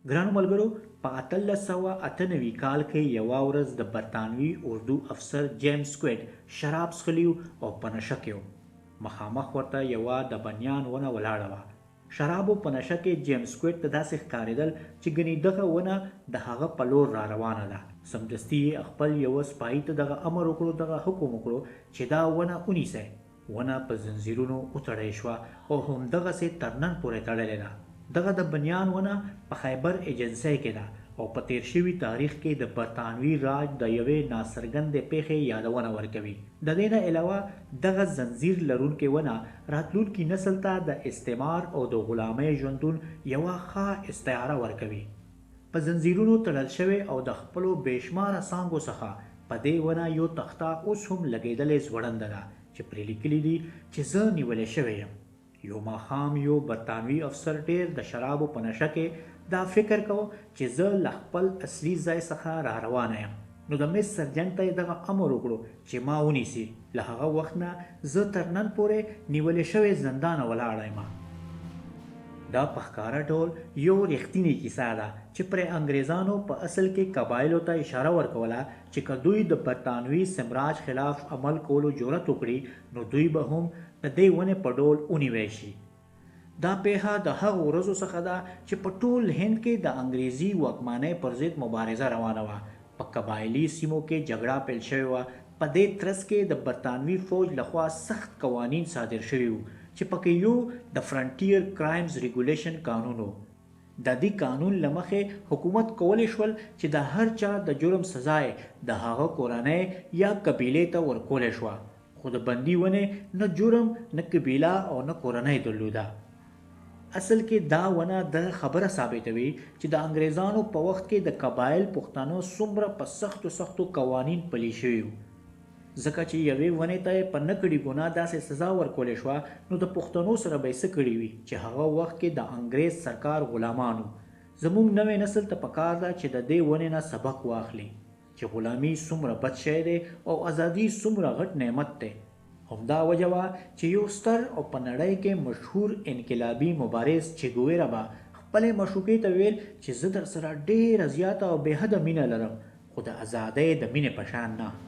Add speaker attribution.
Speaker 1: ګرانو ملګرو په 1898 کال کې یوه ورځ د برتانوي اردو افسر جیمز سکویډ شراب څښلي وو او په نشه کې و. مخامخ ورته یوه د بنیان ونه ولاړه وه. شرابو په نشه کې جیمز سکویډ ته داسې ښکارېدل چې ګني دغه ونه د هغه په لور را روانه ده. سمدستي یې خپل یوه سپاهي ته دغه امر وکړو، دغه حکم وکړو چې دا ونه ونیسئ. ونه په ځنځیرونو وتړی شوه او همدغسې تر نن پورې تړلې ده. دغه د بنیان ونه په خیبر ایجنسۍ کې ده او په تېر شوي تاریخ کې د برتانوي راج د یوې ناڅرګندې پېښې یادونه ورکوي. د دې نه علاوه دغه ځنځیر لرونکې ونه راتلونکي نسل ته د استعمار او د غلامۍ ژوندون یوه ښه استعاره ورکوي. په ځنځیرونو تړل شوې او د خپلو بې شماره څانګو څخه په دې ونه يو تخته اوس هم لګېدلې ځوړنده ده چې پرې ليکلي دي چې زه نيولی شوی يم. يو ماښام يو برتانوي افسر ډېر د شرابو په نشه کې دا فکر کاوه چې زه له خپل اصلي ځای څخه را روانه يم نو د مس سرجنټ ته يې دغه امر وکړو چې ما ونيسي. له هغه وخت نه زه تر نن پورې نيولی شوی زندانه ولاړه يم. دا په ښکاره ډول يو رښتينې کيسه ده چې پرې انګرېزانو په اصل کې قبايلو ته اشاره ورکوله چې که دوی د برتانوي سمراج خلاف عمل کولو جرات وکړي نو دوی به هم د دې ونې په ډول ونيوی شي. دا پېښه د هغو ورځو څخه ده چې په ټول هند کې د انګرېزي واکمانۍ پر ضد مبارزه روانه وه، په قبایلي سیمو کې جګړه پیل شوې وه، په دې ترڅ کې د برتانوي فوج له خوا سخت قوانین صادر شوي وو چې پکې یو د فرنټیر کرایمز ریګولیشن قانون و. د دي قانون له مخې حکومت کولی شول چې د هر چا د جرم سزا یې د هغه کورنۍ یا قبیلې ته ورکولی شوه، خو د بندي ونې نه جرم، نه قبیله او نه کورنۍ درلوده. اصل کې دا ونه دغه خبره ثابتوي چې د انګرېزانو په وخت کې د قبایل پښتانه څومره په سختو سختو قوانین پلي شوي وو. ځکه چې یوې ونې ته یې په نه کړي ګناه داسې سزا ورکولی شوه نو د پښتنو سره به یې څه کړي وي چې هغه وخت کې د انګرېز سرکار غلامان وو. زموږ نوی نسل ته پکار ده چې د دې ونې نه سبق واخلي چې غلامي څومره بد شی دی او ازادي څومره غټ نعمت دی. همدا وجه وه چې یو ستر او په نړۍ کې مشهور انقلابي مبارز چي ګویرا به خپلې معشوقې ته ویل چې زه درسره ډېره زیاته او بې حده مینه لرم خو د ازادۍ د مینې په شان نه.